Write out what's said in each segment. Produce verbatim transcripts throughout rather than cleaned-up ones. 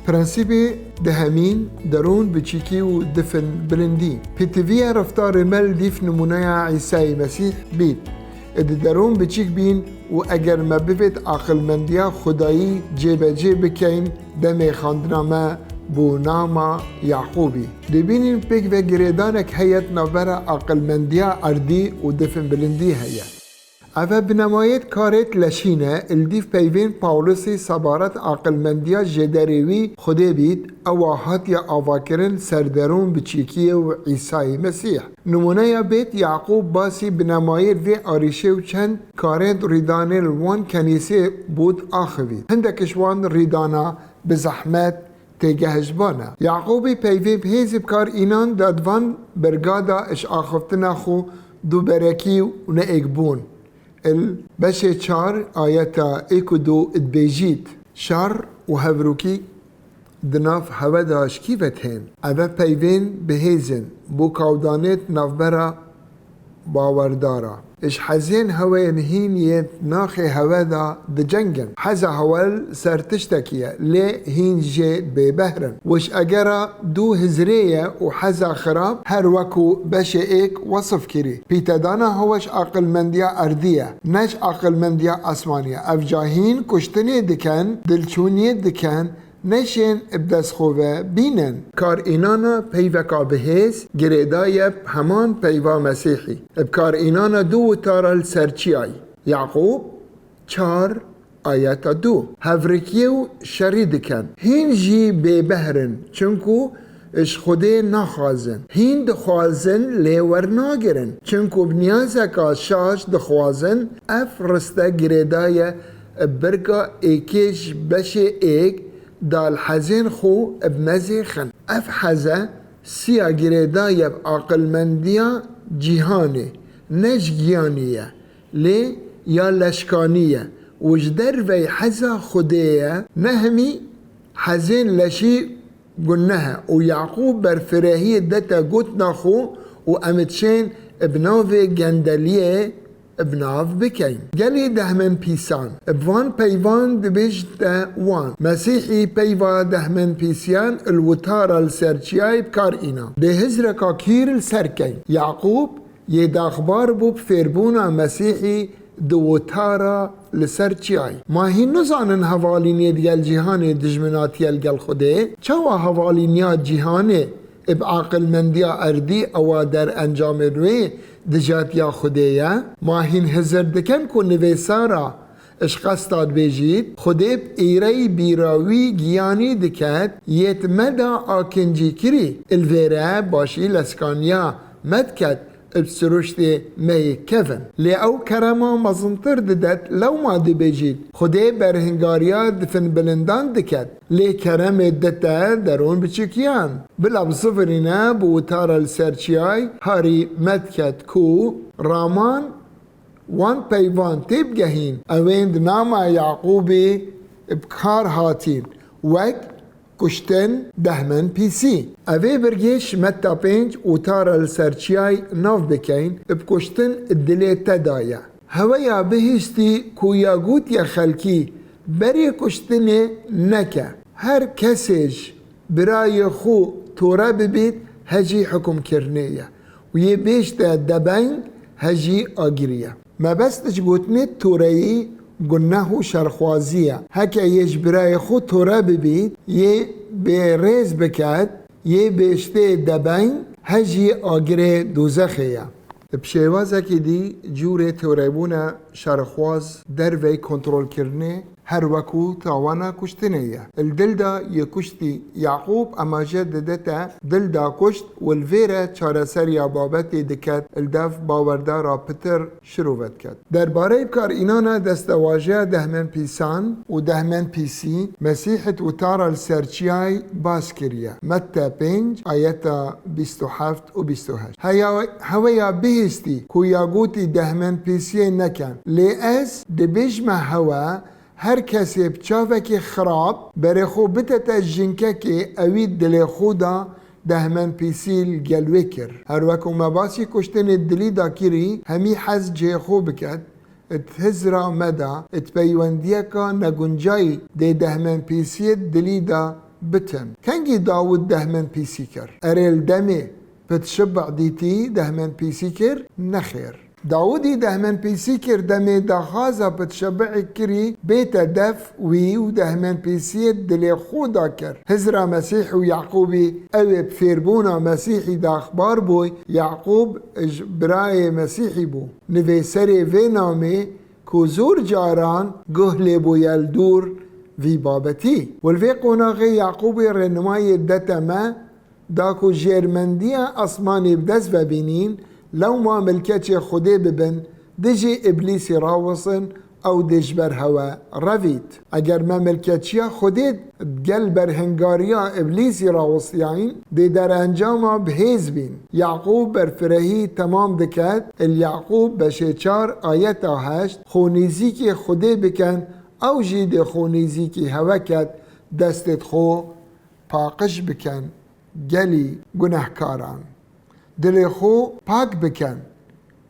Prensîbê dehemîn, derûn biçîkî û difin bilindî. Pêtiviya reftarê me li dîf nimûneya Îsayê Mesîh bît. Di derûn biçîk bîn û eger me bivêt aqilmendiya Xwedayî cêbecê bikeyn, demê xandina me bo nama Yaqûbî. Dibînin pêk ve girêdanek heye di navbera aqilmendiya erdî û difin bilindî heye. Eve binemayêt karêt leşî ne, li dîv peyvên Pawlusî sebaret aqilmendiya jêderê wî Xwedê bît, ewa hatiye avakirin ser derûn biçîkiyê û Îsayê Mesîh. Nimûneya bêt Yaqûb basî binemayêt vê arîşê û çend karên rîdanê li wan kenîsê bût axivî. Hindek ji wan rîdana bi zehmet têgeh ji ba ne. Yaqûbî peyvê bi hêzî bi kar înan da di van berga da ji axiftina xwe duberekî û neêkbûn. Il beşê çar ayeta êk û du dibêjît, şer û hevrokî di nav hewe de ji kî ve tên? Eve peyvên bi hêz in bo kawdanêt navbera bawerdara. Ji hezên heweyên hîn yên naxê hewe de dicengin. Heza hewe li ser tiştekî ye, lê hîn jê bêbehr in. Wişegera dû hizrê ye û heza xirab her wekû beşê êk wesif kirî. Pîtedana hewe ji aqilmendiya erdî ye, ne ji aqilmendiya asmanî ye. Evca hîn kuştinê dikin, dilçûniyê dikin, neşên bi dest xwe ve bînin. Karînana peyveka bihêz girêdaye bi heman peyva Mesîhî. Bi karînana du witara li ser çiyayî. Yaqûb çar ayeta du. Hevrikiyê û şerî dikin. Hîn jî bêbehr in, çinku ji Xwedê naxwazin. Hîn dixwazin, lê wernagirin. Çinku bi niyazeka şaş dixwazin, ev riste girêdaye bi birga êkê ji beşê êk da li hezên xwe bi mezê xin. Ev heze siya girêdaye bi aqilmendiya cîhanê, ne ji giyanî ye, lê ya leşkanî ye û ji dervey heza Xwedê ye, ne hemî hezên leşî guneh e û Yaqûb berfirehiyê dete gotina xwe û em diçên bi navê gendeliyê bi nav bikeyn. Gelî dehmenpîsan bi van peyvan dibêjte wan. Mesîhî peyva dehmenpîsiyan li witara li ser çiyayê bi kar îna. Dê hizreka kîr li ser keyn. Yaqûb yê daxbar bû bi fêrbûna Mesîhî di witara li ser çiyayê. Ma hîn nizanin hevalîniyê digel cîhanê dijminatiye li gel Xwedê? Çawa hevalîniya cîhanê bi aqilmendiya erdî ewa derencamên wê dijatiya Xwedê ye? Ma hîn hizir dikin ku nivîsara ji qesta dibêjît, Xwedê bi îreyî bîra wî giyanî diket, yê di me de akincî kirî, li vêre başî leskaniya me diket, bi siruştê me yê kevin. Lê ew kerema mezintir didet, lewma dibêjît, Xwedê berhingariya difinbilindan diket, lê keremê dite derûn biçûkiyan. Bila bizivirîne bi witara li ser çiyay harî me diket ku raman wan peyvan têbigehîn, ewên di nama Yaqûbê bi kar hatîn, wek kuştin, dehmenpîsî. Evê birgê ji Metta pênc û tara li ser çiyay nav bikeyn, bi kuştin dilê te de ye. Heweya bihiştî ku ya gotiye xelkî berê kuştinê neke. Her kesê ji birayê xwe tore bibît, hejî hukimkirinê ye û yê bêjte debeng, hejî agirî ye. Mebest ji gotinê toreyî guneh û şerxwazî ye. Heke yê ji birayê xwe tore bibît, yê bêrêz biket, yê bêjtê debeng, hejî agirê dozexê ye. Bi şêwazekî dî cûrê torebûna şerxwaz dervey kontrolkirinê her wekû tawana kuştinê ye. Li dil de yê kuştî Yaqûb emaje dide te dil da kuşt û li vê re çareseriya babetê diket li dev bawerdara pitir şirove diket. Derbareyê bikarînana destewajeya dehmenpîsan û dehmenpîsî, Mesîh di witara li ser çiyayê bas kiriye. Mette pênc, ayeta bîst û heft û bîst û heşt. Heya, heweya bihîstî ku ya gotî dehmenpîsiyê neken. Lê ez dibêjme hewe, her kesê bi çavekî xirab berê xwe bidete jinkekê, ewî dilê xwe da dehmenpîsî li gel wê kir. Her wekû me basî kuştinê dilî da kirî, hemî hez cihê xwe biket, di hizra me de, di peywendiyeka neguncayî dê dehmenpîsiyê dilî da bitin. Kengî Dawûd dehmen pîsî kir? Erê li demê Pitşiba dîtî dehmen pîsî kir? Nexêr. Dawûdî dehmen pîsî kir demê daxwaza Pitşibaê kirî bête def wî û dehmen pîsiyê dilê xwe da kir. Hizra Mesîh û Yaqûbî ew ê bi fêrbûna Mesîhî de axbar bûy. Yaqûb ji birayê Mesîhî bû. Nivîserê vê namê ku zor caran guh lê bûye li dûr vî babetî. Û li vê qonaxê Yaqûbê rênimayê dete me, da ku jêrmendiya esmanê bi dest ve bînîn, lewma milkeçê Xwedê bibin, dijî Îblîsî rawisin, ew dê ji ber hewe revît. Eger me milkeçiya Xwedê gel berhingariya Îblîsî rawistiyayîn, dê derencama bi hêz bîn. Yaqûb berfirehî temam diket, il Yaqûb beşê çar ayeta heşt, xwe nêzîkî Xwedê biken, ew jî dê xwe nêzîkî hewe ket, destê xwe paqij biken gelî gunehkaran. Dilê xwe pak biken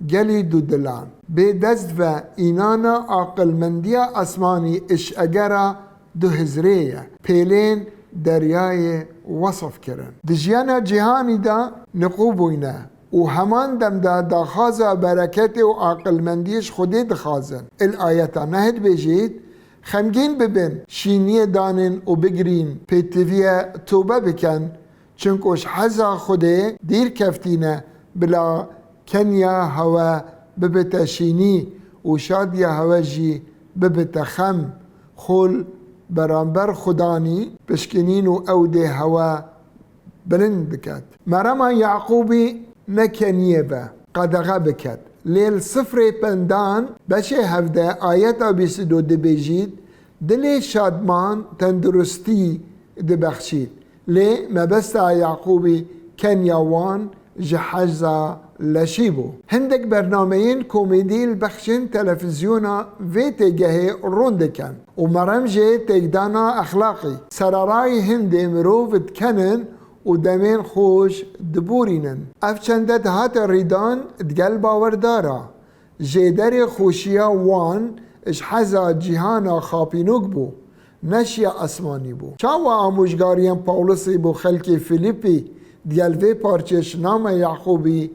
gelî dudilan. Bê dest ve înana aqilmendiya esmanî îşegera du hizrê ye. Pêlên deryayê wesif kirin. Di jiyana cîhanî de niqû bûyne û heman dem de daxwaza bereketê û aqilmendiyê ji Xwedê dixwazin. Il ayeta neh dibêjît, Xemgîn bibin, şîniyê danên û bigirîn, pêtiviye tobe bikin, çunku ji heza Xwedê dîr keftîne, bila keniya hewe bibite şînî û şadiya hewe jî bibite xem. Xol beramber Xudanî pişkinîn û ew dê hewe bilind diket. Merema Yaqûbî ne keniyê ve qedexe biket. Lê li sifrê pendan beşê hevdeh ayeta bîst û du dibêjît, dilê şadman tenduristî dibexşît. Lê mebesta Yaqûbî keniya wan ji heza leşî bû. Hindek bernameyên komedî li bexşên televîzyona vê têgehê rûn dikin û merem jê têkdana exlaqî. Sererayî hindê mirov dikenin û demên xweş diborînin. Ev çende dihate rîdan digel bawerdara. Jêderê xweşiya wan ji heza cîhana xapînok bû, ne ji ya esmanî bû. Çawa amûjgariyên Pawlosî bo xelkê Fîlîpî digel vê parçê ji nama Yaqûbî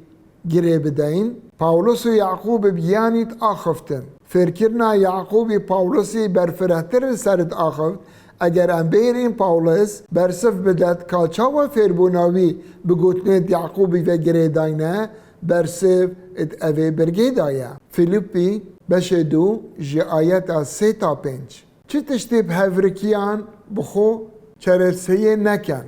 girê bideyin? Pawlos û Yaqûb bi yanî diaxiftin. Fêrkirina Yaqûbî Pawlosî berfirehtir li ser diaxift. Eger em bihêlin Pawlos bersiv bidet ka çawa fêrbûna wî bi gotinên Yaqûbî ve girê dayne, bersiv di evê birgê de ye. Fîlîpî beşê du ji ayeta sê ta pênc. Çi tiştê bi hevrikiyan bi xwe çeretseyê nekin.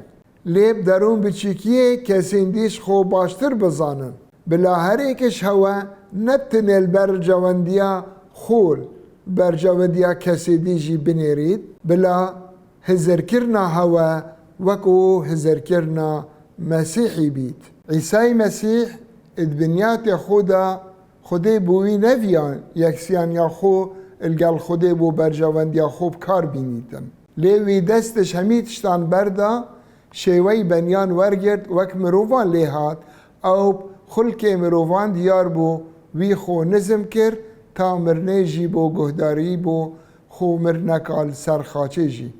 Lê bi derûnbiçîkiyê kesên dî ji xwe baştir bizanin. Bila her êk ji hewe ne tenê li berjewendiya xwe, berjewendiya kesê dî jî binêrît, bila hizirkirina hewe wekû hizirkirina Mesîhî bît. Îsayî Mesîh di binyatê xwe de Xwedê bo wî neviya yeksiyaniya xwe li gel Xwedê bo berjewendiya xwe bi kar bînîtin. Lê wî dest ji hemî tiştan berda, şêweyî benyan wergirt, wek mirovan lê hat, ew bi xulkê mirovan diyar bû, wî xwe nizm kir, ta mirinê jî bo guhdarî bû, xwe mirneka li ser xaçê jî.